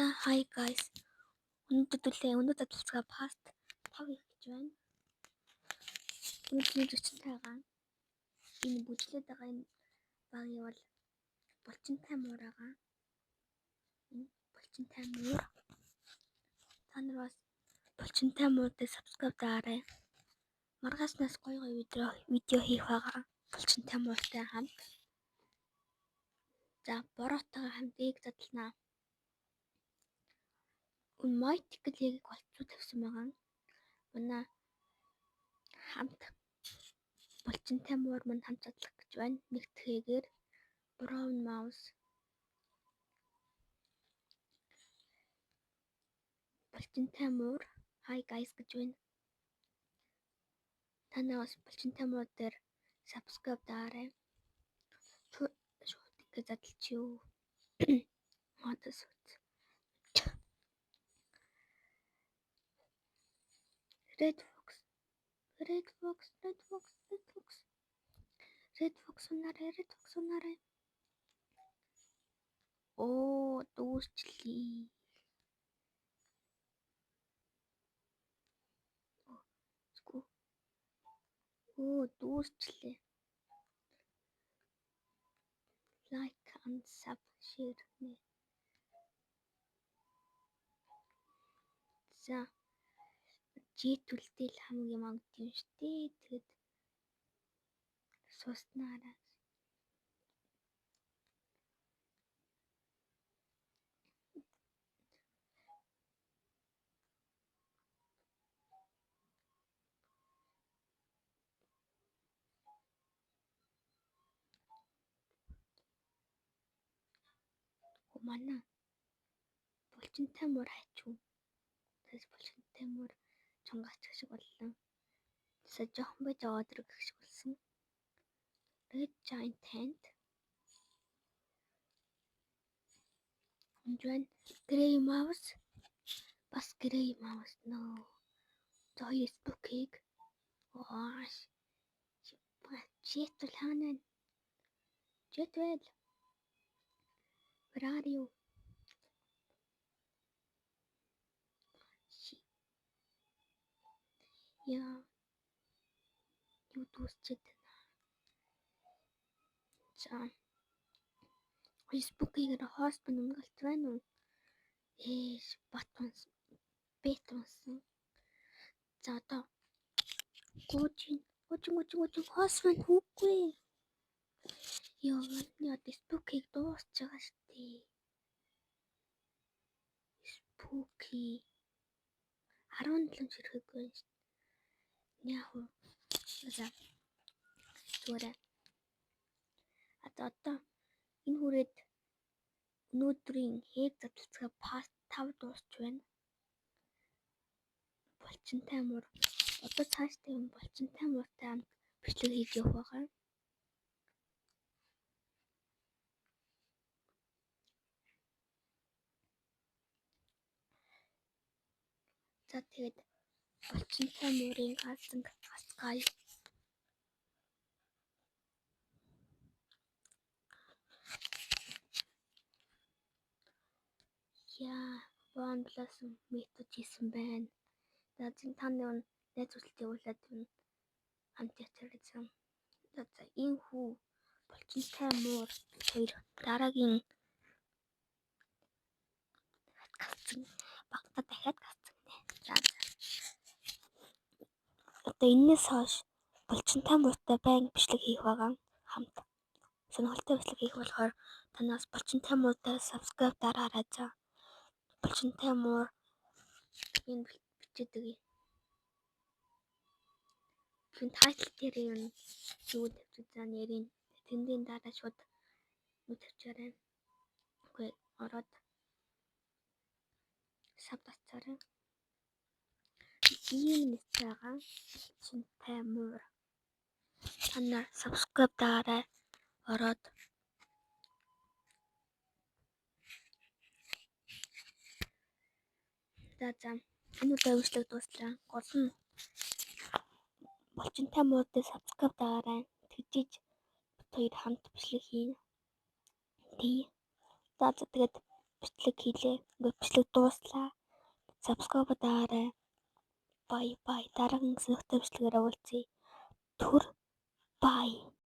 За hi guys. Өнөөдөр төлөө өнөө задлцгаа past 5 хийх гэж байна. Өнөөдөр зочинтой байгаа. Энэ бүжлээд байгаа энэ багийн бол булчинтай муур байгаа. Энэ булчинтай муур. Та нар бас булчинтай муур дээр subscribe дараарай. Маргааснаас гоё гоё видео хийх байгаа. Булчинтай мууртай хамт. За бороотойгоо хамт ийг задлана. Mythical яг болцоо тавьсан байгаа. Манай хамт булчинтай муур мань хамт задлах гэж байна. Нэг тэгээр brown mouse булчинтай муур hi guys гэж байна. Та нар бас булчинтай муур дээр subscribe дараарай. Шууд ингэ задлчих юу. Одоо сүйт. Red Fox. Red Fox, Red Fox, Red Fox. Red Fox унаарай, Red Fox унаарай. Оо, дүүсчлээ. Оо, дүүсчлээ. Like and sub share нэ. За жийтүүлтэл хамгийн мангад юм штэ. Тэгээд сууснараа манай булчинтай муур хайчуу. Тэгээс булчинтай муур чунгаач шиг боллоо. Тэсэ жоохон байж аваад гэх шиг болсон. Red Giant Tent. Энд байна. Grey Mouse. Бас Grey Mouse нөө. За хоёр spooky-г. Оош. Жетвэл хаана вэ? Жетвэл. Where are you? Яа. Юу дуусчихэд байна. За. Facebook-ийг хост минь үнгэлт байна уу? Ээш бат унсан. Бет унсан. За одоо гуужин гуужин гуужин гуужин хост минь хүүгүй. Йоо, миний одоо spooky-г дуусч байгаа штэ. Spooky 17 ширхэг байна штэ. Яах вэ? За. Зүгээр. Одоо энэ хүрээд өнөөдрийн хээг задлцгаа part 5 дуусч байна. Булчинтай муур. Одоо цаашдаа юм булчинтай мууртай хамт бичлэг хийж явах байгаа. За тэгээд булчинтай муурын галзанг гасгай. Яа, Bond Blossom метод хийсэн байна. За зин та нар найз хүсэлт явуулаад юм хамт явчихсан. За за энэ хүү булчинтай муур хоёр дараагийн галзан багтаа дахиад галзан нэ. За за. Одоо энэс хойш булчинтай мууртай байнга бичлэг хийх байгаа хамт. Сонирхолтой бичлэг хийх болохоор танаас булчинтай мууртай subscribe дараарай за. Булчинтай муур энэ бичээд өгье. Би title дээр юм юу тавьчих за нэрийг тэндийн дараа шууд юу тавьчаарай. Үгүй ороод sub татчаарай. Ийм нэртэй байгаа. Булчинтай муур. Та нар subscribe дараарай. Ороод за за энэ удаа бичлэг дууслаа. Гол нь булчинтай муур дээр subscribe дараарай. Тэгжиж бит хоёр хамт бичлэг хийнэ. Тий. За за тэгээд Бичлэг хийлээ. Ингээд бичлэг дууслаа. Subscribe дараарай. Bye bye. Дараагийн сонирхолтой бичлэгээр уулзъя. Түр bye.